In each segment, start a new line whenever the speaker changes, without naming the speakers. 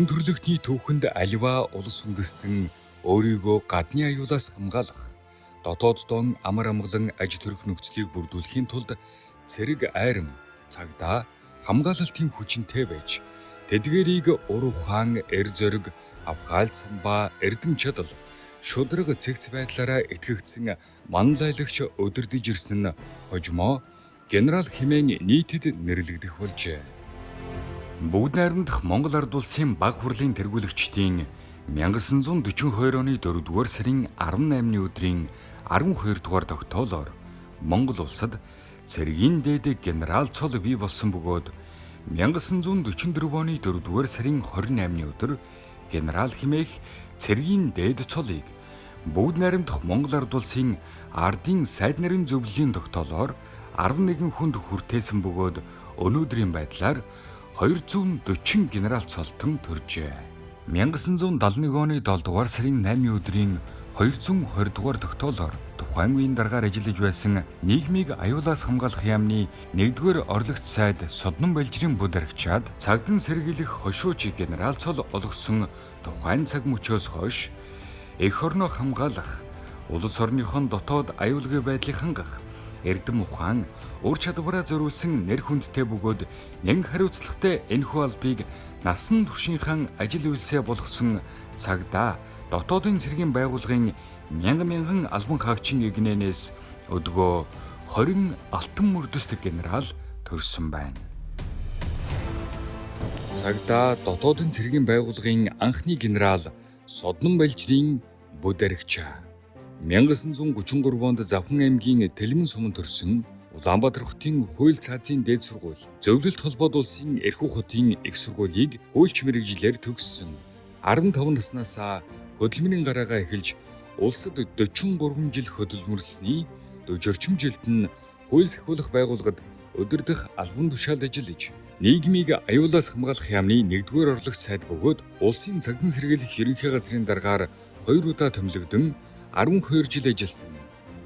Хүн төрөлхтний түүхэнд аливаа улс үндэстэн өөрийгөө гадны аюулаас хамгаалах, дотооддоо амар амгалан аж төрөх нөхцөлийг бүрдүүлэхийн тулд цэрэг айрам, цагдаа, хамгаалалтын хүчинтэй байж, тэдгээрийг ур ухаан, эр зориг, авхаалцсан ба эрдэм чадал, шударга цэгц байдлаараа итгэгдсэн манлайлагч өдөрдөж ирсэн нь хожмоо генерал хэмээн нийтэд нэрлэгдэх болжээ. Бүгд найрамдах Монгол Ард Улсын баг хурлын тэргүүлэгчдийн 1942 оны 4-р сарын 18-ны өдрийн 12 дугаар тогтоолоор Монгол улсад цэргийн дээд генерал цол бий болсон бөгөөд 1944 оны 4-р сарын 28-ны өдөр генерал хэмээх цэргийн дээд цолыг бүгд найрамдах Монгол Ард Улсын ардын сайд нарын зөвлөлийн тогтоолоор 11 хүнд хүртээсэн бөгөөд өнөөдрийн байдлаар 240 генерал цолтон төржээ. 1971 оны 7 дугаар сарын 8-ны өдрийн 220 дугаар тогтоолоор тухайн үеийн даргаар ажиллаж байсан нийгмийг аюулаас хамгаалах яамны 1-р орлогч сайд Соднон Балжирын бүд арагчаад цагдан сэргийлэх хошууч генерал цол олгосон тухайн цаг мөчөөс хойш эх орноо хамгаалах, улс орныхон дотоод аюулгүй байдлыг хангах, эрдэм ухаан, ур чадвараа зориулсан нэр хүндтэй бөгөөд нэн хариуцлагатай энэхүү албыг насан туршийнхаа ажил үйлсээ болгосон цагдаа дотоодын цэргийн байгууллагын мянган мянган албан хаагчийн эгнээнээс өдгөө 20 алтан мөрдөст генерал төрсөн байна. Цагдаа дотоодын цэргийн байгууллагын анхны генерал Соднон Балжирын бүд аригчаа. 1933 онд Завхан аймгийн Тэлмэн суманд төрсөн Улаанбаатар хотын хууль цаазын дээд сургууль, Зөвлөлт холбоот улсын Эрхүү хотын их сургуулийг хуульч мэргэжлээр төгссөн. 15 наснаас хөдөлмөрийн гараагаа эхэлж улсад 43 жил хөдөлмөрлсөний 40 орчим жилд нь хууль сахиулах байгууллагад удирдах албан тушаалд ажиллаж, нийгмийг аюулаас хамгаалах яамны 1-р орлогч сайд бөгөөд улсын цагдан сэргийлэх ерөнхий газрын даргаар 2 удаа томилогдсон 12 жил ажилласан.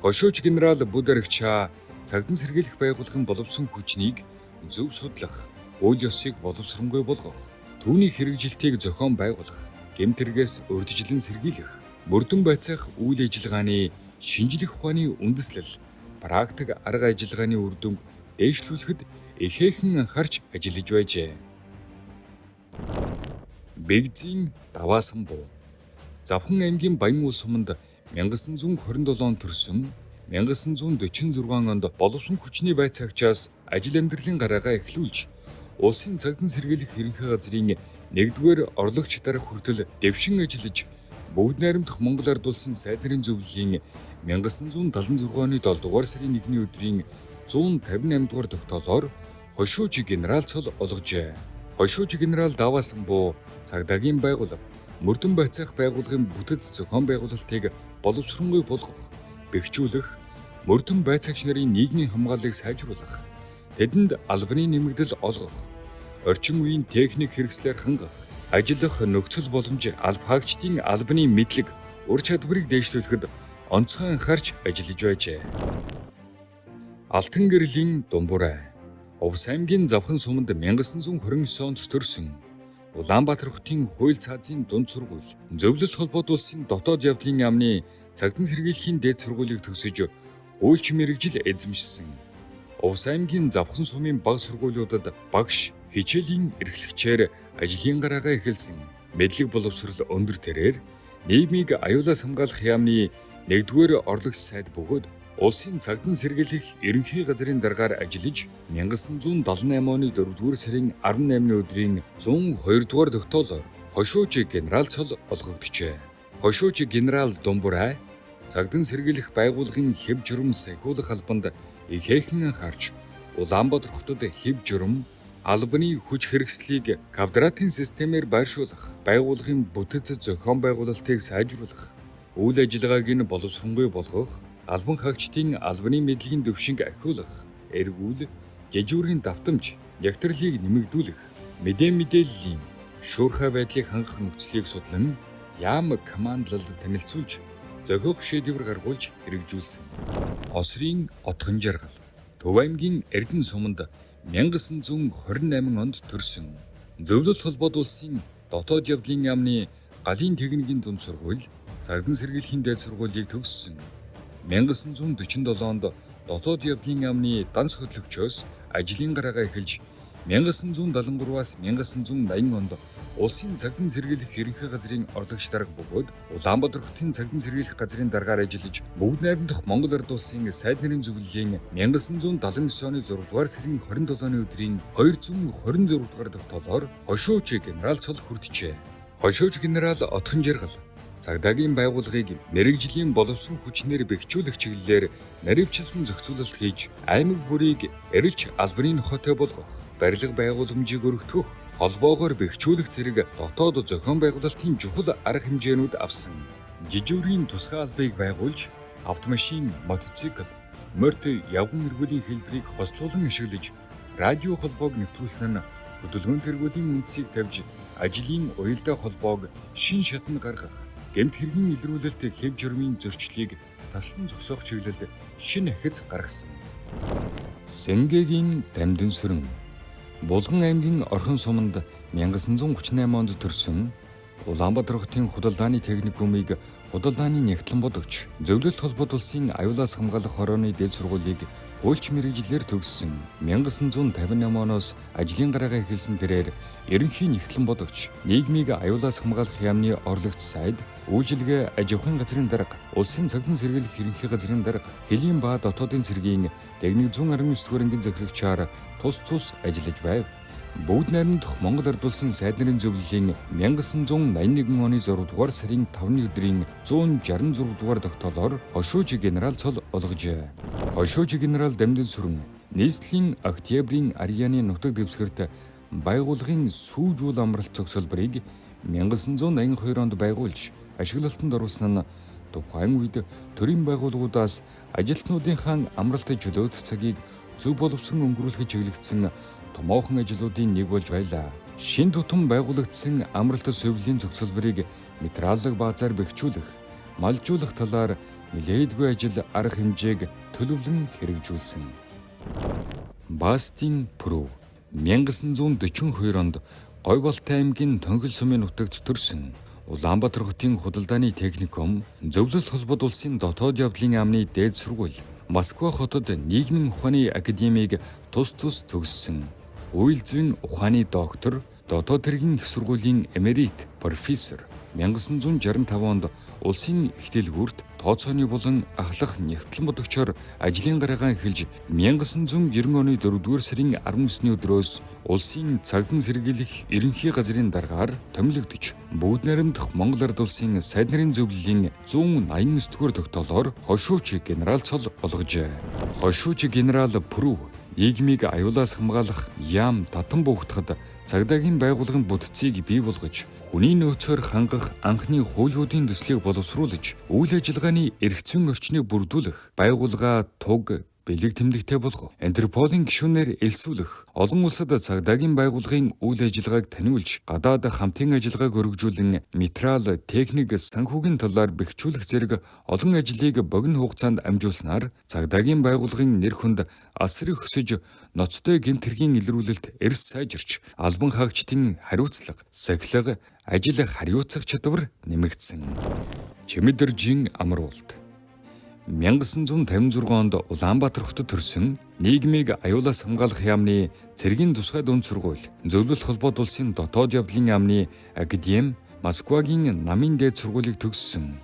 Гошууч генерал Бүд Арагчаа цагдан сэргийлэх байгууллагын боловсон хүчнийг зөв судлах, хууль ёсыг боловсронгүй болгох, түүний хэрэгжилтийг зохион байгуулах, гэмт хэрэгээс урьдчилан сэргийлэх, мөрдөн байцаах үйл ажиллагааны шинжлэх ухааны үндэслэл, практик арга ажиллагааны үр дүнг дээшлүүлэхэд ихээхэн анхаарч ажиллаж байжээ. Бэгзийн даваасан буу. Завхан аймгийн Баян улс суманд 1927 онд төрсөн 1946 онд боловсон хүчний байцаагчаас ажил амьдралын гараагаа эхлүүлж улсын цагдан сэргийлэх ерөнхий газрын 1-р орлогч дарга хүртэл дэвшин ажиллаж бүгд найрамдах Монгол Ард Улсын сайд нарын зөвлөлийн 1976 оны 7 дугаар сарын 1-ний өдрийн 158 дугаар тогтоолоор хошууч генерал цол олгожээ. Хошууч генерал Даваасан буу цагдаагийн байгууллага, мөрдөн байцаах байгууллагын бүтэц зохион байгуулалтыг боловсронгүй болгох, бэхжүүлэх, мөрдөн байцаагч нарын нийгмийн хамгааллыг сайжруулах, тэдэнд албаны нэмэгдэл олгох, орчин үеийн техник хэрэгслээр хангах, ажиллах нөхцөл боломж, алба хаагчдын албаны мэдлэг, ур чадварыг дээшлүүлэхэд онцгой анхаарч ажиллаж байжээ. Алтан гэрлийн Думбурай. Увс аймгийн Завхан суманд 1929 онд төрсөн. Улаанбаатар хотын хууль цаазын дунд сургууль, Зөвлөлт холбоот улсын дотоод явдлын яамны цагдан сэргийлэхийн дээд сургуулийг төгсөж хуульч мэргэжил эзэмшсэн. Увс аймгийн Завхан сумын баг сургуулиудад багш, хичээлийн эрхлэгчээр ажлын гараагаа эхэлсэн. Мэдлэг боловсрол өндөр тэрээр нийгмийг аюулаас хамгаалах яамны 1-р орлогч сайд бөгөөд улсын цагдан сэргийлэх ерөнхий газрын даргаар ажиллаж 1978 оны 4-р сарын 18-ны өдрийн 102 дугаар тогтоолоор хошууч генерал цол олгогджээ. Хошууч генерал Думбурай цагдан сэргийлэх байгууллагын хэв журам сахиулах албанд ихээхэн анхаарч Улаанбаатар хотод хэв журам албаны хүч хэрэгслийг квадратын системээр байршуулах, байгууллагын бүтэц зохион байгуулалтыг сайжруулах, үйл ажиллагааг нь боловсронгүй болгох, албан хаагчдын албаны мэдлэгийн түвшинг ахиулах, эргүүл, жижүүрийн давтамж, нягтралыг нэмэгдүүлэх, мэдээ мэдээллийн шуурхай байдлыг хангах нөхцөлийг судлан яам командлалд танилцуулж зохиох шийдвэр гаргуулж хэрэгжүүлсэн. Осрын Отхон жаргал Төв аймгийн Эрдэнэ суманд 1928 онд төрсөн. Зөвлөлт холбоот улсын Дотоод явдлын яамны галын техникийн дунд сургууль, цагдан сэргийлэхийн дээд сургуулийг төгссөн. 1947 онд дотоод явдлын яамны данс хөдлөгчөөс ажлын гараагаа эхэлж 1973-аас 1980 онд улсын цагдан сэргийлэх ерөнхий газрын орлогч дарга бөгөөд Улаанбаатар хотын цагдан сэргийлэх газрын даргаар ажиллаж бүгд найрамдах Монгол Ард Улсын сайд нарын зөвлөлийн 1979 оны 6 дугаар сарын 27-ны өдрийн 226 дугаар тогтоолоор хошууч генерал цол хүрджээ. Хошууч генерал Отхон Жаргал цагдаагийн байгууллагыг мэрэгжлийн боловсон хүчнээр бэхжүүлэх чиглэлээр наривчлсан зохицуулалт хийж аймаг бүрийг эрэлч албаны нохойтой болгох, барилга байгууламжийг өргөтгөх, холбоогоор бэхжүүлэх зэрэг дотоод зохион байгуулалтын чухал арга хэмжээнүүд авсан. Жижүүрийн тусгай албыг байгуулж автомашин, мотоцикл, морьт явган эргүүлийн хэлбэрийг хослуулан ашиглаж радио холбоог нэвтрүүлсэн нь хөдөлгөөн тэргүүлийн үндсийг тавьж ажлын уялдаа холбоог шин шатанд гаргах, гэмт хэргийн илрүүлэлт хэв журмын зөрчлийг таслан зогсоох чиглэлд шинэ ахиц гаргасан. Сэнгэгийн Дамдин сүрэн Булган аймгийн Орхон суманд 1938 онд төрсөн Улаанбаатар хотын худалдааны техникумыг худалдааны нягтлан бодогч, Зөвлөлт холбоот улсын аюулаас хамгаалах хорооны дээд сургуулийг хуульч мэргэжлээр төгссөн. 1958 оноос ажлын гараагаа эхэлсэн тэрээр ерөнхий нягтлан бодогч, нийгмийг аюулаас хамгаалах яамны орлогч сайд, үйлчилгээ аж ахуйн газрын дарга, улсын цагдан сэргийлэх ерөнхий газрын дарга, хөлийн ба дотоодын цэргийн 119 дугаар ангийн захирагчаар тус тус ажиллаж байв. Бүгд найрамдах Монгол Ард Улсын сайд нарын зөвлөлийн 1981 оны 6 дугаар сарын 5-ны өдрийн 166 дугаар тогтоолоор хошууч генерал цол олгожээ. Хошууч генерал Дамдин сүрэн нийслэлийн Октябрийн Арьяаны нутаг дэвсгэрт байгууллагын сүүжүүл амралт зохицолборыг 1982 онд байгуулж ашиглалтанд оруулсан нь тухайн үед төрийн байгууллагуудаас ажилтнуудынхаа амралтын чөлөөт цагийг зөв боловсон өнгөрүүлэхэд чиглэгдсэн томоохон ажлуудын нэг болж байлаа. Шин тутам байгуулагдсан амралт сувилын зохицолборыг материаллык баазаар бэхжүүлэх, малжуулах талаар нэлээдгүй ажил арга хэмжээг төлөвлөн хэрэгжүүлсэн. Бастин Прүү 1942 онд Гойболтой аймгийн Тонхил сумын нутагт төрсөн. Улаанбаатар хотын худалдааны техникум, Зөвлөл холбоот улсын дотоод явдлын яамны дээд сургууль, Москва хотод нийгмийн ухааны академийг тус тус төгссөн. Хууль зүйн ухааны доктор, дотоод хэргийн их сургуулийн эмерит профессор. 1965 онд улсын их дэлгүүрт тооцооны болон ахлах нягтлан бодогчоор ажлын гараагаа эхэлж 1990 оны 4-р сарын 19-ний өдрөөс улсын цагдан сэргийлэх ерөнхий газрын даргаар томилогдож бүгд найрамдах Монгол Ард Улсын сайд нарын зөвлөлийн 189 дугаар тогтоолоор хошууч генерал цол олгожээ. Хошууч генерал Прүү нийгмийг аюулаас хамгаалах яам татан буухтахад цагдаагийн байгууллагын бүтцийг бий болгож хүний нөөцөөр хангах анхны хуулиудын төслийг боловсруулж үйл ажиллагааны эрх зүйн орчныг бүрдүүлэх, байгууллага туг бэлэг тэмдэгтэй болгох, Интерполын гишүүнээр элсүүлэх, олон улсад цагдаагийн байгууллагын үйл ажиллагааг таниулж, гадаад хамтын ажиллагааг өргөжүүлэн материал, техник, санхүүгийн талаар бэхжүүлэх зэрэг олон ажлыг богино хугацаанд амжуулснаар цагдаагийн байгууллагын нэр хүнд асар их өсөж, ноцтой гэмт хэргийн илрүүлэлт эрс сайжирч, албан хаагчдын хариуцлага, сахилга, ажил хариуцах чадвар нэмэгдсэн. Чимэдэржин Амруулт 1956 онд Улаанбаатар хотод төрсөн нийгмийг аюулаас хамгаалах яамны цэргийн тусгай дунд сургууль, Зөвлөлт холбоот улсын дотоод явдлын яамны академи, Москвагийн намын дээд сургуулийг төгссөн.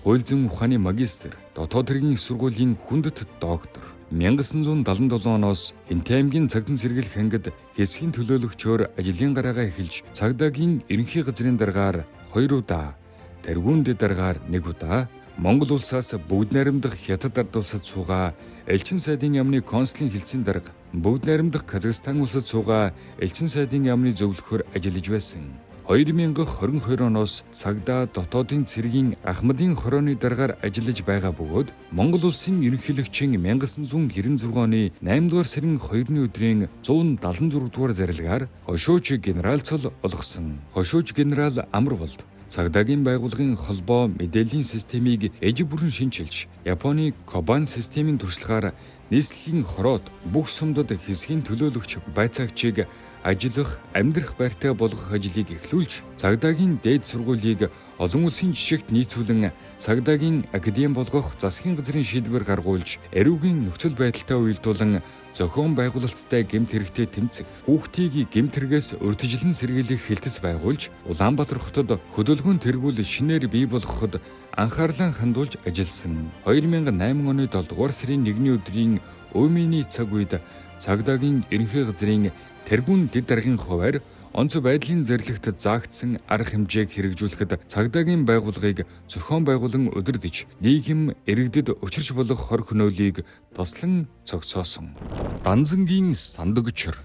Хууль зүйн ухааны магистр, дотоод хэргийн их сургуулийн хүндэт доктор. 1977 оноос Хэнтэй аймгийн цагдан сэргийлэх ангид хэсгийн төлөөлөгчөөр ажлын гараагаа эхэлж цагдаагийн ерөнхий газрын даргаар 2 удаа, тэргүүн дэд даргаар 1 удаа, Монгол улсаас бүгд найрамдах Хятад ард улсад суугаа элчин сайдын яамны консулын хэлтсийн дарга, бүгд найрамдах Казахстан улсад суугаа элчин сайдын яамны зөвлөхөөр ажиллаж байсан. 2022 оноос цагдаа дотоодын цэргийн Ахмадын хорооны даргаар ажиллаж байгаа бөгөөд Монгол улсын ерөнхийлөгчийн 1996 оны 8 дугаар сарын 2-ны өдрийн 176 дугаар зарилгаар хошууч генерал цол олгосон. Хошууч генерал Амарболд цагдаагийн байгууллагын холбоо мэдээллийн системийг эж бүрэн шинчилж, Японы Кобан системийн туршлагаар нийслэлийн хороод бүх сумдад хэсгийн төлөөлөгч байцаагчийг ажиллах, амьдрах байртай болгох ажлыг эхлүүлж, цагдаагийн дээд сургуулийг олон улсын жишгт нийцүүлэн цагдаагийн академи болгох засгийн газрын шийдвэр гаргуулж, эрүүгийн нөхцөл байдалтай уялдуулан зохион байгуулалттай гэмт хэрэгтэй тэмцэх, хүүхдийг гэмт хэрэгээс урьдчилан сэргийлэх хэлтэс байгуулж, Улаанбаатар хотод хөдөлгөөн тэргүүл шинээр бий болгоход анхаарлаа хандуулж ажилласан. 2008 оны 7 дугаар сарын 1-ний өдрийн Өмнөний цаг үед цагдаагийн ерөнхий газрын тэргүүн дэд даргын хуваар онцгой байдлын зэрлэгт заагдсан арга хэмжээг хэрэгжүүлэхэд цагдаагийн байгууллагыг зохион байгуулан удирдах, нийгэм иргэдэд учирч болох хор хөнөөлийг туслан цогцоосон. Данзангийн сандагчор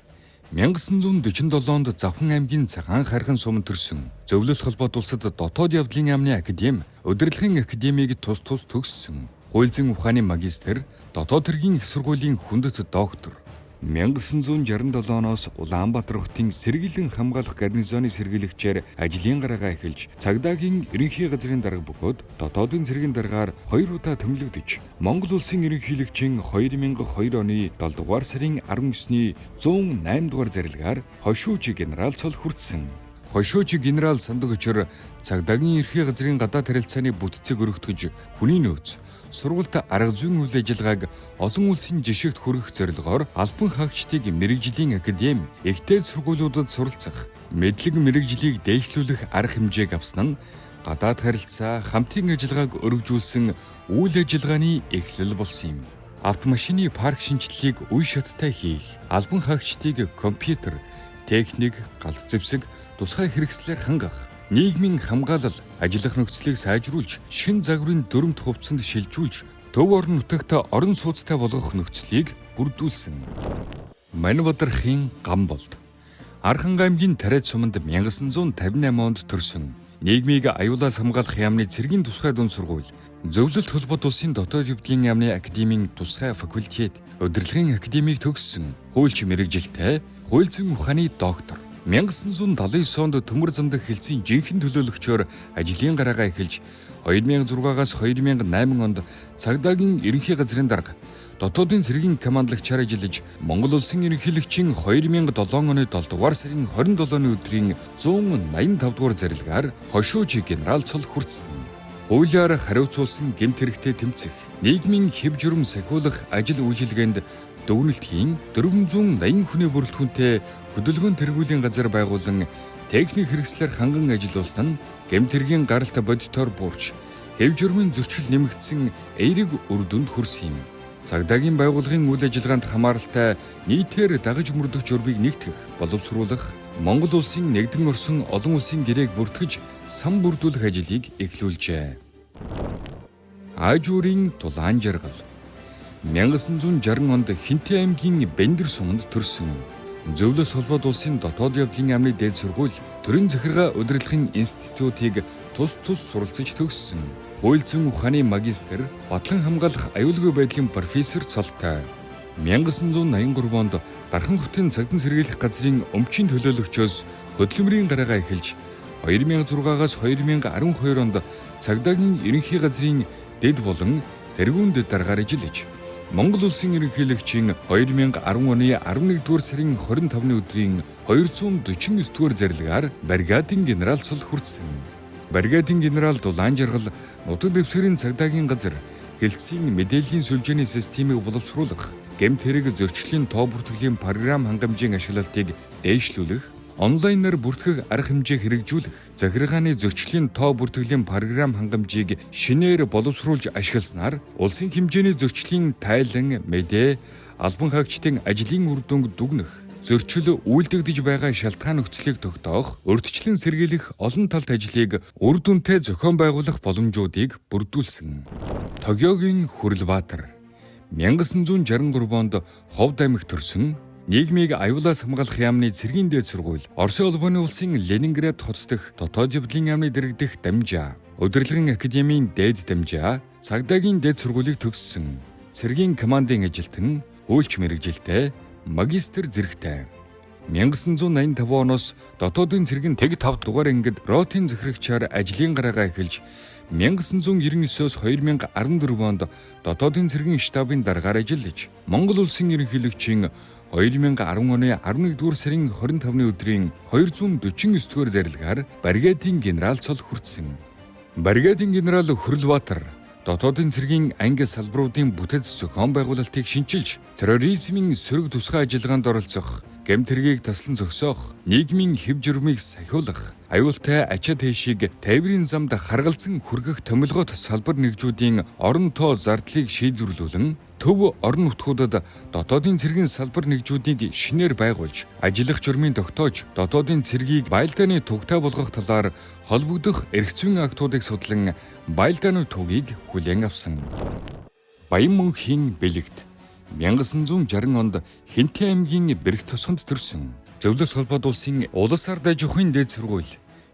1947 онд Завхан аймгийн Цагаан хархан суманд төрсөн. Зөвлөлт холбоот улсад дотоод явдлын яамны академи, удирдлагын академийг тус тус төгссөн. Хууль зүйн ухааны магистр, дотоод хэргийн их сургуулийн хүндэт доктор. 1967 оноос Улаанбаатар хотын сэргийлэн хамгаалах гарнизоны сэргийлэгчээр ажлын гараагаа эхэлж, цагдаагийн ерөнхий газрын дарга бөгөөд дотоодын цэргийн даргаар хоёр удаа томилогдож, Монгол улсын ерөнхийлөгчийн 2002 оны 7 дугаар сарын 19-ний 108 дугаар зарилгаар хошууч генерал цол хүртсэн. Хошууч генерал Сандагөчөр цагдаагийн ерөнхий газрын гадаад харилцааны бүтцийг өргөтгөж, хүний нөөц, сургуульд арга зүйн үйл ажиллагааг олон улсын жишгт хүргэх зорилгоор албан хаагчдыг мэргэжлийн академи, ихтэй сургуулиудад суралцах, мэдлэг мэргэжлийг дээшлүүлэх арга хэмжээг авсан нь гадаад харилцаа, хамтын ажиллагааг өргөжүүлсэн үйл ажиллагааны эхлэл болсон юм. Автомашины парк шинэчлэлийг үе шаттай хийх, албан хаагчдыг компьютер, техник, галт зэвсэг, тусгай хэрэгслээр хангах, нийгмийн хамгаалал, ажиллах нөхцөлийг сайжруулж, шин загварын дүрмт хувцсанд шилжүүлж, төв орон нутагт орон сууцтай болгох нөхцөлийг бүрдүүлсэн. Манивадархын Гамболд Архангай аймгийн Тариад суманд 1958 онд төрсөн. Нийгмийг аюулаас хамгаалах яамны цэргийн тусгай дунд сургууль, Зөвлөлт холбоот улсын дотоод явдлын яамны академийн тусгай факультет, удирдлагын академийг төгссөн, хуульч мэргэжилтэй, хууль зүйн ухааны доктор. 1979 онд төмөр замдах хэлцийн жинхэнэ төлөөлөгчөөр ажлын гараагаа эхэлж 2006-аас 2008 онд цагдаагийн ерөнхий газрын дарга, дотоодын цэргийн командлагчаар ажиллаж Монгол улсын ерөнхийлөгчийн 2007 оны 7 дугаар сарын 27-ны өдрийн 185 дугаар зарилгаар хошууч генерал цол хүртсэн. Хуулиар хариуцуулсан гэмт хэрэгтэй тэмцэх, нийгмийн хэв журам сахиулах ажил үйлчилгээнд дүгнэлтийн 480 хүний бүрэлдэхүүнтэй хөдөлгөөн тэргүүлийн газар байгуулан техник хэрэгслээр ханган ажиллуулсан нь гэмт хэргийн гаралт бодитоор буурч, хэв журмын зөрчил нэмэгдсэн эерэг үр дүнд хүрсэн юм. Цагдаагийн байгууллагын үйл ажиллагаанд хамааралтай нийтээр дагаж мөрдөх журмыг нэгтгэх, боловсруулах, Монгол улсын нэгдэн орсон олон улсын гэрээг бүртгэж сан бүрдүүлэх ажлыг эхлүүлжээ. Аажуурын Тулаан жаргал 1960 онд Хинтээ аймгийн Бендэр суманд төрсөн. Зөвлөлт холбоот улсын дотоод явдлын яамны дээд сургууль, төрийн захиргаа удирдлагын институтыг тус тус суралцаж төгссөн. Хууль зүйн ухааны магистр, батлан хамгаалах аюулгүй байдлын профессор цолтой. 1983 онд Дархан хотын цагдан сэргийлэх газрын өмчийн төлөөлөгчөөс хөдөлмөрийн гараагаа эхэлж 2006-аас 2012 онд цагдаагийн ерөнхий газрын дэд болон тэргүүн дэд даргаар ажиллаж Монгол улсын ерөнхийлөгчийн 2010 оны 11-р сарын 25-ны өдрийн 249-р зарилгаар бригадын генерал цол хүртсэн. Бригадын генерал Дулаан жаргал нутаг дэвсгэрийн цагдаагийн газар хэлтсийн мэдээллийн сүлжээний системийг боловсруулах, гэмт хэрэг зөрчлийн тоо бүртгэлийн програм хангамжийн ашиглалтыг дээшлүүлэх, онлайнаар бүртгэх арга хэмжээ хэрэгжүүлэх, захиргааны зөрчлийн тоо бүртгэлийн програм хангамжийг шинээр боловсруулж ашигласнаар улсын хэмжээний зөрчлийн тайлан мэдээ, албан хаагчдын ажлын үр дүнг дүгнэх, зөрчил үйлдэгдэж байгаа шалтгаан нөхцөлийг тогтоох, урьдчилан сэргийлэх олон талт ажлыг үр дүнтэй зохион байгуулах боломжуудыг бүрдүүлсэн. Тогиогийн Хүрлбаатар 1963 онд Ховд аймагт төрсөн. Нийгмийг аюулаас хамгаалах яамны цэргийн дээд сургууль, Оросын холбооны улсын Ленинград хот дэх дотоод явдлын яамны дэргэдэх дамжаа, удирдлагын академийн дээд дамжаа, цагдаагийн дээд сургуулийг төгссөн. Цэргийн командын ажилтан, хуульч мэргэжилтэй, магистр зэрэгтэй. 1985 оноос дотоодын цэргийн тэг 5 дугаар ангид ротын захирагчаар ажлын гараагаа эхэлж 1999-өөс 2014 онд дотоодын цэргийн штабын даргаар ажиллаж Монгол улсын ерөнхийлөгчийн 2010 оны 11-р сарын 25-ны өдрийн 249-р зарилгаар бригадын генерал цол хүртсэн. Бригадын генерал Хөрөлбаатар дотоодын цэргийн анги салбаруудын бүтэц зохион байгуулалтыг шинчилж, терроризмын сөрөг тусгай ажиллагаанд оролцох, гэмт хэргийг таслан зогсоох, нийгмийн хэв журмыг сахиулах, аюултай ачаа тэшийг тээврийн замд харгалзан хүргэх томилгоот салбар нэгжүүдийн орон тоо зардлыг шийдвэрлүүлэн төв орон нутгуудад дотоодын цэргийн салбар нэгжүүдийг шинээр байгуулж, ажиллах журмын тогтоож, дотоодын цэргийг байлдааны тугтай болгох талаар холбогдох эрх зүйн актуудыг судлан байлдааны тугийг хүлээн авсан. Баян мөнхийн бэлэгт 1960 онд Хинтээ аймгийн Бэрх тосгонд төрсөн. Зөвлөлт холбоот улсын улс ард аж ахуйн дээд сургууль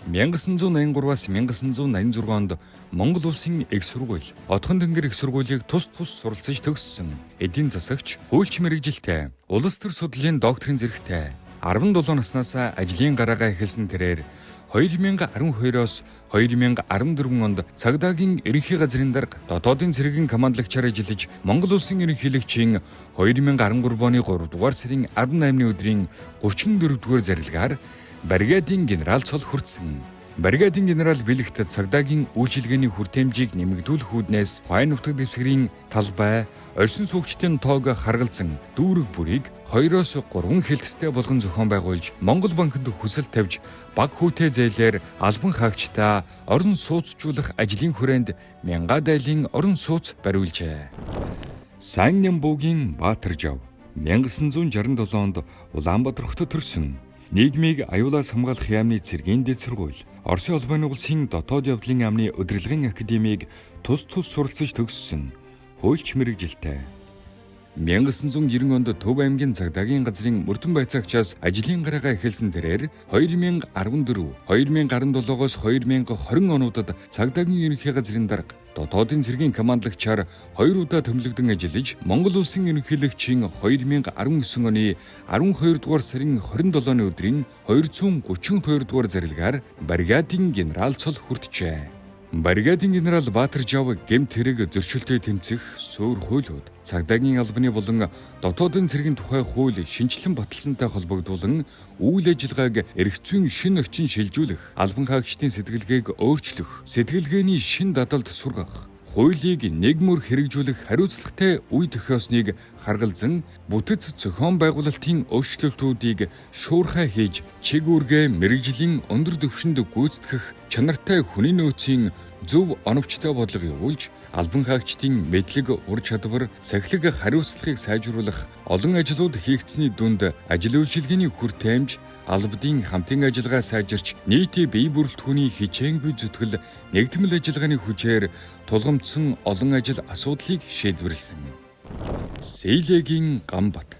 1983-аас 1986 онд Монгол улсын их сургууль, Отхон Тэнгэр их сургуулийг тус тус суралцаж төгссөн. Эдийн засагч, хуульч мэргэжилтэй, улс төр судлалын докторийн зэрэгтэй 17 наснаас ажлын гараагаа эхэлсэн тэрээр 2012-оос 2014 онд цагдаагийн ерөнхий газрын дарга дотоодын цэргийн командлагчаар ажиллаж Монгол улсын ерөнхийлөгчийн 2013 оны 3 дугаар сарын 18-ны өдрийн 34 дугаар зарилгаар бригадын генерал цол хүртсэн. Бригадын генерал Бэлэгт цагдаагийн үйлчилгээний хүртээмжийг нэмэгдүүлэх үүднээс тухайн нутаг дэвсгэрийн талбай, орьсон суугчдын тоог харгалзан дүүрэг бүрийг 2-оос 3 хэлтстэй болгон зохион байгуулж Монгол банкнд хүсэл тавьж баг хүүтэй зээлээр албан хаагчдаа орон сууцжуулах ажлын хүрээнд мянга дайлын орон сууц бариулжээ. Сайн Нямбугийн Баатаржав 1967 онд Улаанбаатар хотод төрсөн. Нийгмийг аюулаас хамгаалах яамны цэргийн дэд сургууль, Оросын холбооны улсын дотоод явдлын яамны удирдлагын академийг тус тус суралцаж төгссөн. Хуульч мэргэжилтэй. 1990 онд Төв аймгийн цагдаагийн газрын мөрдөн байцаагчаас ажлын гараагаа эхэлсэн тэрээр 2014, 2017-оос 2020 онуудад цагдаагийн ерөнхий газрын дарга, дотоодын цэргийн командлагчаар хоёр удаа томилогдон ажиллаж Монгол улсын ерөнхийлөгчийн 2019 оны 12 дугаар сарын 27-ны өдрийн 232 дугаар зарилгаар бригадын генерал цол хүртжээ. Бригадын генерал Баатаржав гэмт хэрэг зөрчилтэй тэмцэх суур хуулиуд, цагдаагийн албаны болон дотоодын цэргийн тухай хууль шинэчлэн баталсантай холбогдуулан үйл ажиллагааг эрх зүйн шинэ орчин шилжүүлэх, албан хаагчдын сэтгэлгээг өөрчлөх, сэтгэлгээний шин дадалд сургах, хуулийг нэг мөр хэрэгжүүлэх хариуцлагатай үе тохиосныг харгалзан бүтэц зохион байгуулалтын өөрчлөлтүүдийг шуурхай хийж чиг үүргээ мэргэжлийн өндөр түвшинд гүйцэтгэх чанартай хүний нөөцийн зөв оновчтой бодлого явуулж албан хаагчдын мэдлэг, ур чадвар, сахилга хариуцлагыг сайжруулах олон ажлууд хийгдсэний дүнд ажил үйлчилгээний хүртээмж, албадын хамтын ажиллагаа сайжирч нийтийн бие бүрэлдэхүүний хичээнгүй зүтгэл нэгдмэл ажиллагааны хүчээр тулгамдсан олон ажил асуудлыг шийдвэрлэсэн. Сэлэгийн Гамбат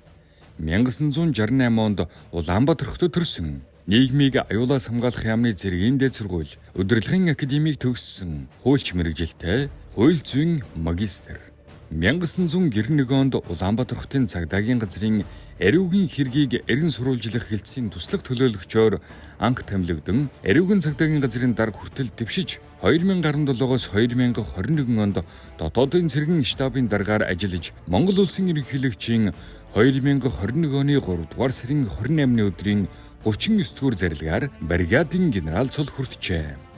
1968 онд Улаанбаатар хотод төрсөн. Нийгмийг аюулаас хамгаалах яамны цэргийн дэд сургууль, удирдлагын академийг төгссөн. Хуульч мэргэжилтэй, хууль зүйн магистр. 1991 онд Улаанбаатар хотын цагдаагийн газрын ариугийн хэргийг эргэн сурвалжлах хэлтсийн туслах төлөөлөгчөөр анх томилогдон ариугийн цагдаагийн газрын дарга хүртэл дэвшиж 2017-оос 2021 онд дотоодын цэргийн штабын даргаар ажиллаж Монгол улсын ерөнхийлөгчийн 2021 оны 3 дугаар сарын 28-ны өдрийн 39 дугаар зарилгаар бригадын генерал цол хүртжээ.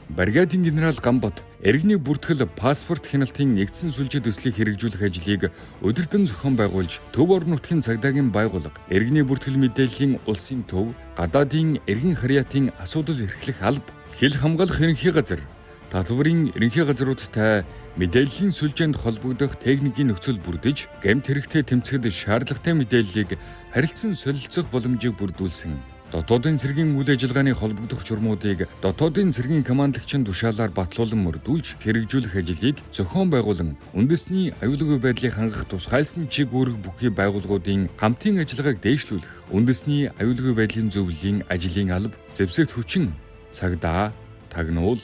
Бригадын генерал Гамбот иргэний бүртгэл паспорт хяналтын нэгдсэн сүлжээ төслийг хэрэгжүүлэх ажлыг удирдан зохион байгуулж төв орон нутгийн цагдаагийн байгууллага, иргэний бүртгэл мэдээллийн улсын төв, гадаадын эргэн харьяатын асуудал эрхлэх алба, хил хамгаалах ерөнхий газар, татварын ерөнхий газруудтай мэдээллийн сүлжээнд холбогдох техникийн нөхцөл бүрдэж, гэмт хэрэгтэй тэмцэхэд шаардлагатай мэдээллийг харилцан солилцох боломжийг бүрдүүлсэн. Дотоодын цэргийн үйл ажиллагааны холбогдох журмуудыг дотоодын цэргийн командлагчийн тушаалаар батлуулан мөрдүүлж хэрэгжүүлэх ажлыг зохион байгуулан үндэсний аюулгүй байдлыг хангах тусгайлсан чиг үүрэг бүхий байгууллагуудын хамтын ажиллагааг дээшлүүлэх, үндэсний аюулгүй байдлын зөвлөлийн ажлын алба, зэвсэгт хүчин, цагдаа, тагнуул,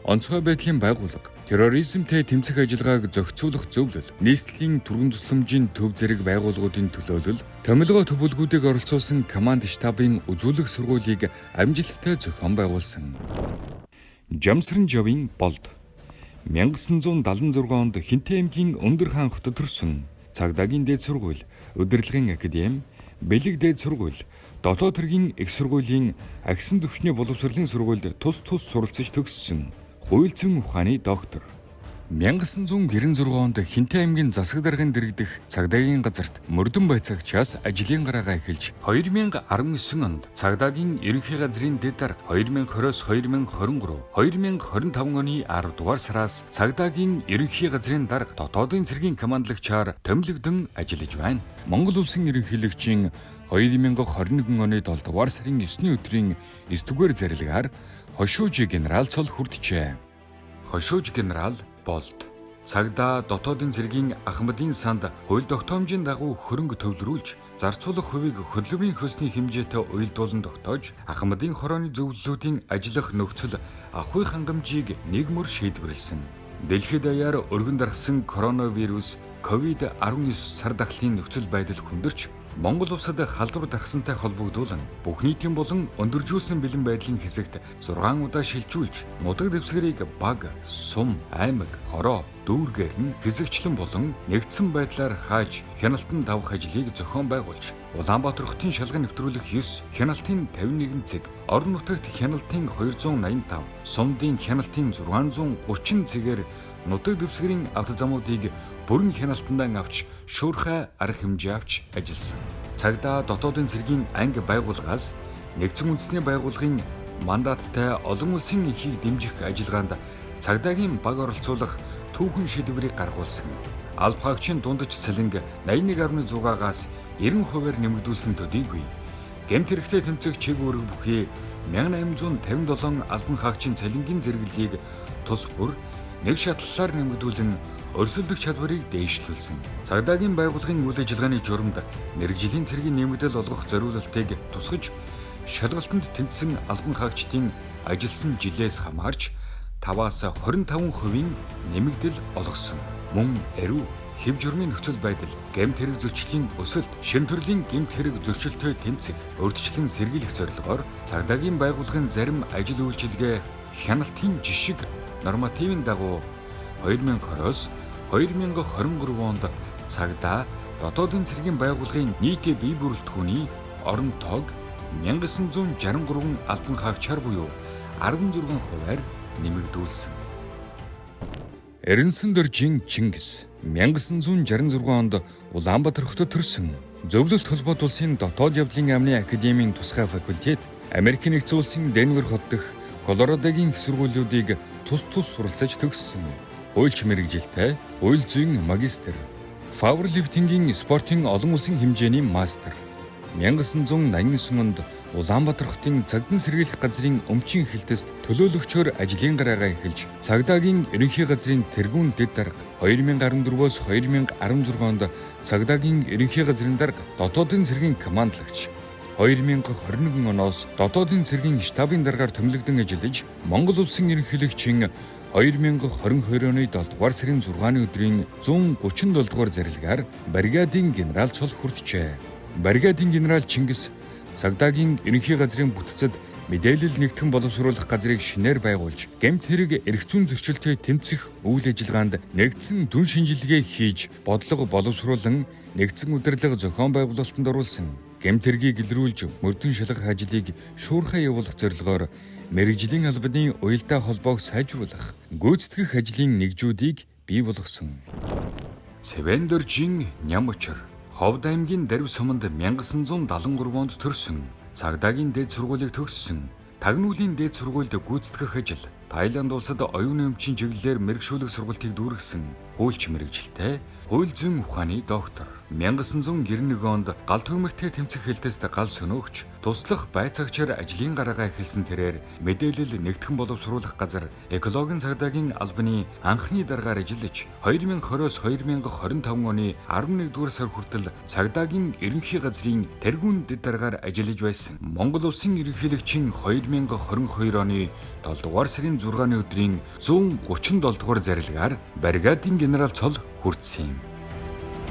онцгой байдлын байгууллага, Терроризмтэй тэмцэх ажиллагааг зохицуулах зөвлөл, нийслэлийн түргэн тусламжийн төв зэрэг байгууллагуудын төлөөлөл, томилгоо төв бүлгүүдийг оролцуулсан команд штабын үзүүлэх сургуулийг амжилттай зохион байгуулсан. Жамсран Жавын Болд 1976 онд Хинтээ аймгийн Өндөр хаан хотод төрсөн. Цагдаагийн дээд сургууль, удирдлагын академи, Бэлэг дээд сургууль, Дотоод хэргийн их сургуулийн агсан түвшний боловсролын сургуульд тус тус суралцаж төгссөн. Хууль зүйн ухааны доктор. 1996 онд Хинтээ аймгийн засаг даргын дэргэдэх цагдаагийн газарт мөрдөн байцаагчаас ажлын гараагаа эхэлж 2019 онд цагдаагийн ерөнхий газрын дэд дарга, 2020-оос 2023, 2025 оны 10 дугаар сараас цагдаагийн ерөнхий газрын дарга, дотоодын цэргийн командлагчаар томилогдон ажиллаж байна. Монгол Улсын ерөнхийлөгчийн 2021 оны 7 дугаар сарын 9-ний өдрийн 9 дугаар зарилгаар Хошууж генерал цол хүрджээ. Хошууж генерал Болд цагдаа дотоодын цэргийн Ахмадын санд хууль тогтоомжийн дагуу хөрөнгө төвлөрүүлж зарцуулах хувийг хөдөлмөрийн хөлсний хэмжээтэй уялдуулан тогтоож, Ахмадын хорооны зөвлөлүүдийн ажиллах нөхцөл ахуй хангамжийг нийгмөр шийдвэрлэсэн. Дэлхийд даяар өргөн даргасан коронавирус COVID-19 сар дахлын нөхцөл байдал хүндэрч, Монгол улсад халдвар дархсантай холбогдуулан бүх нийтийн болон өндөржүүлсэн бэлэн байдлын хэсэгт 6 удаа шилжүүлж, нутаг дэвсгэрийг баг, сум, аймаг, хороо, дүүргээр нь хэсэгчлэн болон нэгдсэн байдлаар хааж хяналтанд давах ажлыг зохион байгуулж, Улаанбаатар хотын шалган нэвтрүүлэх 9, хяналтын 51 цэг, орон нутагт хяналтын 285, сумдын хяналтын 630 цэгээр нутаг дэвсгэрийн автозамуудыг бүрэн хяналтандаа авч шуурхай арга хэмжээ авч ажилласан. Цагдаа дотоодын цэргийн анги байгууллагаас нэгдсэн үндэсний байгууллагын мандаттай олон улсын энхийг дэмжих ажиллагаанд цагдаагийн баг оролцуулах түүхэн шийдвэрийг гаргуулсан. Алба хаагчийн дундаж цалинг 81.6-аас 90%-аар нэмэгдүүлсэн төдийгүй гэмт хэрэгтэй тэмцэх чиг үүрэг бүхий 1857 албан хаагчийн цалингийн зэрэглэлийг тус бүр нэг шатлалаар нэмэгдүүлэн өрсөлдөх чадварыг дээшлүүлсэн. Цагдаагийн байгууллагын үйл ажиллагааны журамд мэргэжлийн цэргийн нэмэгдэл олгох зориулалтыг тусгаж, шалгалтанд тэнцсэн албан хаагчдын ажилласан жилээс хамаарч 5-аас 25%-ийн нэмэгдэл олгосон. Мөн ариу хэв журмын нөхцөл байдал, гэмт хэрэг зөрчлийн өсөлт, шин төрлийн гэмт хэрэг зөрчилтэй тэмцэх, урьдчилан сэргийлэх зорилгоор цагдаагийн байгууллагын зарим ажил үйлчилгээ хяналтын жишг нормативын дагуу 2020-оос 2023 онд цагдаа дотоодын цэргийн байгууллагын нийт бие бүрэлдэхүүний орон тоог 1963 албан хаагчаар буюу 16%-аар нэмэгдүүлсэн. Эренсэн дөржин Чингис 1966 онд Улаанбаатар хотод төрсөн. Зөвлөлт холбоот улсын дотоод явдлын амны академийн тусгай факультет, Америкийн нэгдсэн улсын Денвер хот дахь Колорадогийн их сургуулиудыг тус тус суралцаж төгссөн. Хуульч мэргэжилтэй, хууль зүйн магистр, пауэрлифтингийн спортын олон улсын хэмжээний мастер. 1989 онд Улаанбаатар хотын цагдан сэргийлэх газрын өмчийн хэлтэст төлөөлөгчөөр ажлын гараагаа эхэлж, цагдаагийн ерөнхий газрын тэргүүн дэд дарга, 2014-өөс 2016 онд цагдаагийн ерөнхий газрын дарга, дотоодын цэргийн командлагч, 2021 оноос дотоодын цэргийн штабын даргаар томилогдон ажиллаж, Монгол улсын ерөнхийлөгчийн 2022 оны 7 дугаар сарын 6-ны өдрийн 137 дугаар зарилгаар бригадын генерал цол хүрджээ. Бригадын генерал Чингис цагдаагийн ерөнхий газрын бүтцэд мэдээлэл нэгтгэн боловсруулах газрыг шинээр байгуулж, гэмт хэрэг эрх зүйн зөрчилтэй тэмцэх үйл ажиллагаанд нэгдсэн дүн шинжилгээ хийж, бодлого боловсруулан нэгдсэн удирдлага зохион байгуулалтанд оруулсан. Гэмт хэргийг илрүүлж мөрдөн шалгах ажлыг шуурхай явуулах зорилгоор мэргэжлийн албаны уялдаа холбоог сайжруулах, гүйцэтгэх ажлын нэгжүүдийг бий болгосон. Цэвэндөржин Нямочор Ховд аймгийн Дарив суманд 1973 онд төрсөн. Цагдаагийн дээд сургуулийг төгссөн. Тагнуулын дээд сургуульд гүйцэтгэх ажил, Таиланд улсад оюуны өмчийн чиглэлээр мэргэшүүлэг сургалтыг дүүргэсэн. Хуульч мэргэжилтэй, хууль зүйн ухааны доктор. 1991 онд гал түмэртэй тэмцэх хэлтэст гал сөнөөгч, туслах байцаагчаар ажлын гараагаа эхэлсэн тэрээр мэдээлэл нэгтгэн боловсруулах газар экологийн цагдаагийн албаны анхны даргаар ажиллаж 2020-оос 2025 оны 11-р сар хүртэл цагдаагийн ерөнхий газрын тэргүүн дэд даргаар ажиллаж байсан. Монгол улсын ерөнхийлөгчийн 2022 оны 7 дугаар сарын 6-ны өдрийн 137 дугаар зарилгаар бригадын генерал цол хүртсэн юм.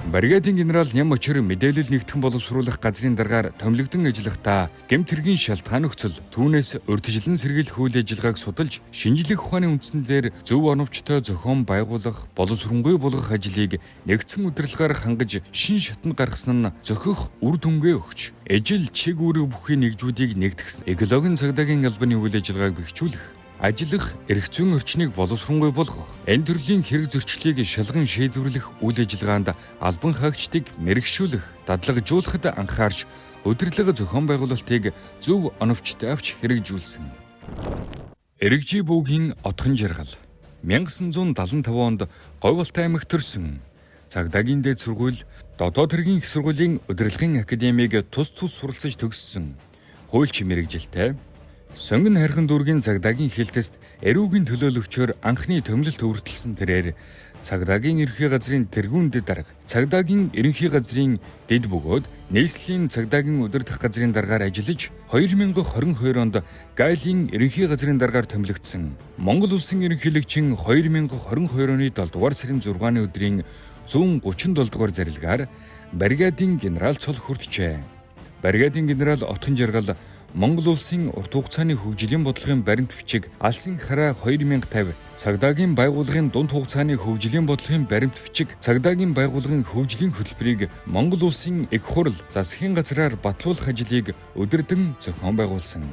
Бригадын генерал Ням Очир мэдээлэл нэгтгэн боловсруулах газрын даргаар томилогдон ажиллахдаа гэмт хэргийн шалтгаан нөхцөл, түүнээс урьдчилан сэргийлэх үйл ажиллагааг судалж, шинжлэх ухааны үндсэн дээр зөв оновчтой зохион байгуулах, боловсронгүй болгох ажлыг нэгдсэн удирдлагаар хангаж шин шатанд гаргасан нь зохих үр дүнгээ өгч, ижил чиг үүрэг бүхий нэгжүүдийг нэгтгэсэн экологийн цагдаагийн албаны үйл ажиллагааг бэхжүүлэх, ажиллах эрх зүйн орчныг боловсронгүй болгох, энэ төрлийн хэрэг зөрчлийг шалган шийдвэрлэх үйл ажиллагаанд албан хаагчдыг мэргэшүүлэх, дадлагжуулахад анхаарч удирдлага зохион байгуулалтыг зөв оновчтой авч хэрэгжүүлсэн. Эрэгжи бүүгийн отхон жаргал 1975 онд Говьалтай аймагт төрсөн. Цагдаагийн дээд сургууль, дотоод хэргийн их сургуулийн удирдлагын академийг тус тус суралцаж төгссөн. Хуульч мэргэжилтэй Сонгон хайрхан дүүргийн цагдаагийн хилтэст эрүүгийн төлөөлөгчөөр анхны томилолт өвөртөлсөн тэрээр цагдаагийн ерөнхий газрын тэргүүн дэд дарга, цагдаагийн ерөнхий газрын дэд бөгөөд нийслэлийн цагдаагийн удирдах газрын даргаар ажиллаж 2022 онд Гайлийн ерөнхий газрын даргаар томилогдсон. Монгол улсын ерөнхийлөгчийн 2022 оны 7 дугаар сарын 6-ны өдрийн 137 дугаар зарилгаар бригадын генерал цол хүртжээ. Бригадын генерал Отхон Жаргал Монгол улсын урт хугацааны хөгжлийн бодлогын баримт бичиг Алсын хараа 2050, цагдаагийн байгууллагын дунд хугацааны хөгжлийн бодлогын баримт бичиг, цагдаагийн байгууллагын хөгжлийн хөтөлбөрийг Монгол улсын их хурл засгийн газраар батлуулах ажлыг өдөрдөн зохион байгуулсан.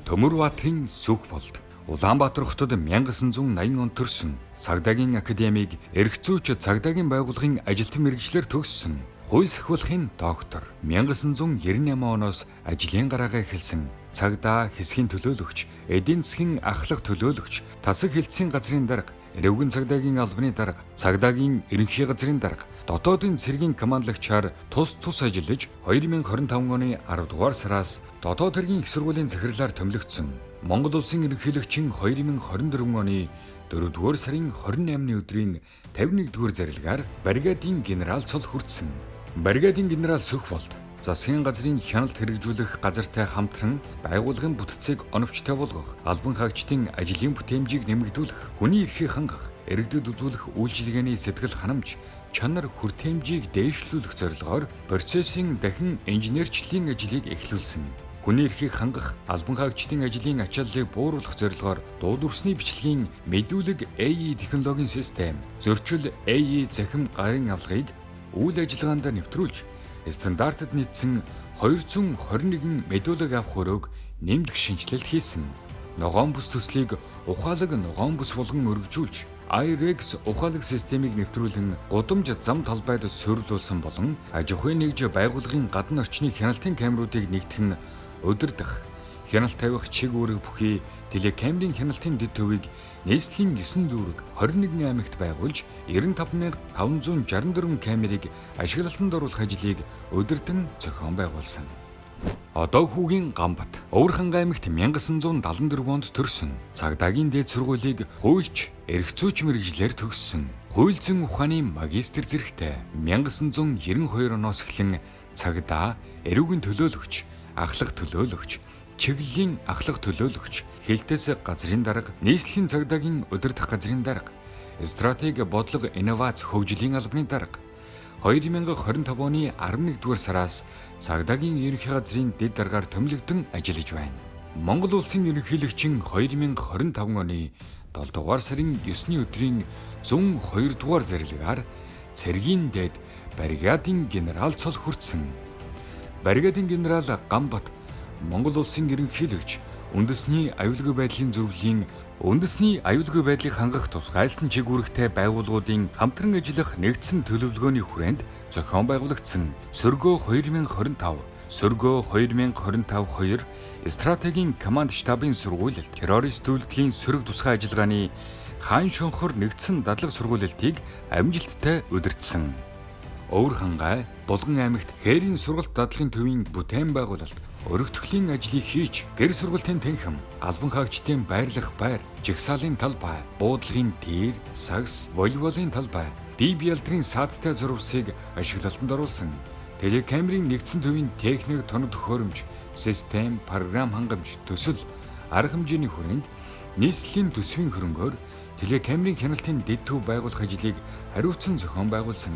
Төмөрбаатрын сүх болд Улаанбаатар хотод 1980 онд төрсөн. Цагдаагийн академийг эрх зүйч цагдаагийн байгууллагын ажилтан мэргэжлээр төгссөн. Хууль сахиулахын доктор 1998 оноос ажлын гараагаа эхэлсэн. Цагдаа хэсгийн төлөөлөгч, эдийн засгийн ахлах төлөөлөгч, тасаг хэлтсийн газрын дарга, эрүүгийн цагдаагийн албаны дарга, цагдаагийн ерөнхий газрын дарга, дотоодын цэргийн командлагчаар тус тус ажиллаж 2025 оны 10 дугаар сараас дотоод хэргийн их сургуулийн захирлаар томилогдсон. Монгол улсын ерөнхийлөгчийн 2024 оны 4 дугаар сарын 28-ны өдрийн 51 дугаар зарилгаар бригадын генерал цол хүртсэн. Бригадын генерал Сүх болд засгийн газрын хяналт хэрэгжүүлэх газартай хамтран байгууллагын бүтцийг оновчтой болгох, албан хаагчдын ажлын бүтээмжийг нэмэгдүүлэх, хүний эрхийг хангах, иргэдэд үзүүлэх үйлчилгээний сэтгэл ханамж, чанар хүртээмжийг дээшлүүлэх зорилгоор процессын дахин инженерчлэлийн ажлыг эхлүүлсэн. Хүний эрхийг хангах, албан хаагчдын ажлын ачааллыг бууруулах зорилгоор дуу дүрсний бичлэгийн мэдүүлэг AI технологийн систем, зөрчил AI захим гарын авлагыг үйл ажиллагаанд нэвтрүүлж стандартад нийцсэн 221 мэдүүлэг авах өрөөг нэмэх шинэчлэлт хийсэн. Ногоон бүс төслийг ухаалаг ногоон бүс болгон өргөжүүлж iRex ухаалаг системийг нэвтрүүлэн гудамж зам талбайд суурилуулсан болон аж ахуйн нэгж байгууллагын гадна орчны хяналтын камеруудыг нэгтгэн удирдах, хяналт тавих чиг үүрэг бүхий телекамерын хяналтын дэд төвийг нийслэлийн 9 дүүрэг 21 аймагт байгуулж 95,564 камерыг ашиглалтанд оруулах ажлыг өдөртөн зохион байгуулсан. Одоо хүүгийн Гамбат Өвөрханга аймагт 1974 онд төрсөн. Цагдаагийн дээд сургуулийг хуульч, эрх зүйч мэргэжлээр төгссөн. Хууль зүйн ухааны магистр зэрэгтэй 1992 оноос эхлэн цагдаа, эрүүгийн төлөөлөгч, ахлах төлөөлөгч, чиглэлийн ахлах төлөөлөгч, хэлтэс газрын дарга, нийслэлийн цагдаагийн удирдах газрын дарга, стратеги бодлого инновац хөгжлийн албаны дарга. 2025 оны 11-р сараас цагдаагийн ерөнхий газрын дэд даргаар томилогдон ажиллаж байна. Монгол улсын ерөнхийлөгчийн 2025 оны 7 дугаар сарын 9-ний өдрийн 102 дугаар зарилгаар цэргийн дэд бригадын генерал цол хүртсэн. Бригадын генерал Гамбат Монгол улсын ерөнхийлөгч үндэсний аюулгүй байдлын зөвлөлийн үндэсний аюулгүй байдлыг хангах тусгайлсан чиг үүрэгтэй байгууллагуудын хамтран ажиллах нэгдсэн төлөвлөгөөний хүрээнд зохион байгуулагдсан Сөргөө 2025, Сөргөө 2025-2 стратегийн команд штабын сургуулилт террорист үйлдэлийн сөрөг тусгай ажиллагааны хаан шонхор нэгдсэн дадлаг сургуулилтыг амжилттай удирдсан. Өвөр хангай, Булган аймагт Хээрийн сургалт дадлахын төвийн бүтээн байгуулалт, өргөтгөлийн ажлыг хийж, гэр сургалтын танхим, албан хаагчдын байрлах байр, жагсаалын талбай, буудлагын тир, сагс, волейболын талбай, бие бялдрын саадтай зурвасыг ашиглалтанд оруулсан. Телекамерын нэгдсэн төвийн техник тоног төхөөрөмж, систем, програм хангамж, төсөл, арга хэмжээний хүрээнд нийслэлийн төсвийн хөрөнгөөр телекамерын хяналтын дэд төв байгуулах ажлыг хариуцсан зохион байгуулсан.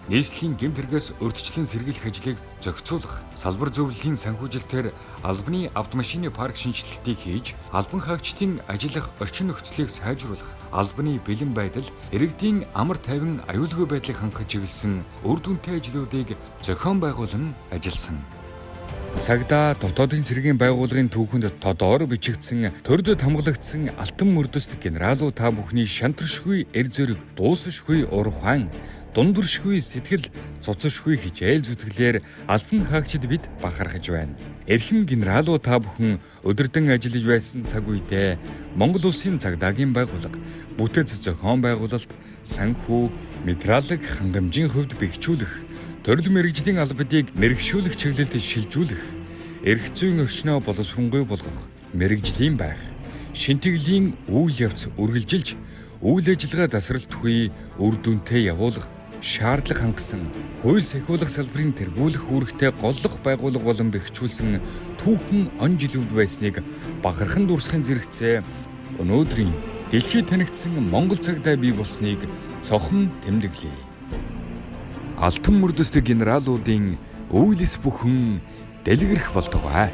Нийслэлийн гэмт хэрэгээс урьдчилан сэргийлэх ажлыг зохицуулах, салбар зөвлөлийн санхүүжилтээр албаны автомашины парк шинэчлэлтийг хийж, албан хаагчдын ажиллах орчин нөхцөлийг сайжруулах, албаны бэлэн байдал, иргэдийн амар тайван аюулгүй байдлыг хангах чиглэсэн үр дүнтэй ажлуудыг зохион байгуулан ажилласан. Цагдаа дотоодын цэргийн байгууллагын түүхэнд тодор бичигдсэн, төрдөд хамгаалагдсан алтан мөрдөст генералуу та бүхний шантаршгүй эр зөрөг, дуусашгүй ур ухаан, дундуршгүй сэтгэл, цуцшгүй хичээл зүтгэлээр албан хаагчид бид бахархаж байна. Эрхэм генералуу та бүхэн өдөрдөн ажиллаж байсан цаг үедээ Монгол улсын цагдаагийн байгууллага, бүтэц зохион байгуулалт, санхүү, материалын хангамжийн хувьд бэхжүүлэх, төрөл мэргэжлийн албадыг мэргэшүүлэх чиглэлд шилжүүлэх, эрх зүйн орчноо боловсронгүй болгох, мэргэжлийн байх, шинтгэлийн үйл явц үргэлжилж, үйл ажиллагаа дасралтгүй үр дүнтэй явуулах шаардлага хангасан хууль сахиулах салбарын тэргүүлэх үүрэгтэй голлох байгууллага болон бэхжүүлсэн түүхэн он жилүүд байсныг бахархан дурсахын зэрэгцээ өнөөдрийн дэлхийд танигдсан Монгол цагдаа бий болсныг цохон тэмдэглэе. Алтан мөрдөстөг генералуудын үйлс бүхэн дэлгэрэх болтугай.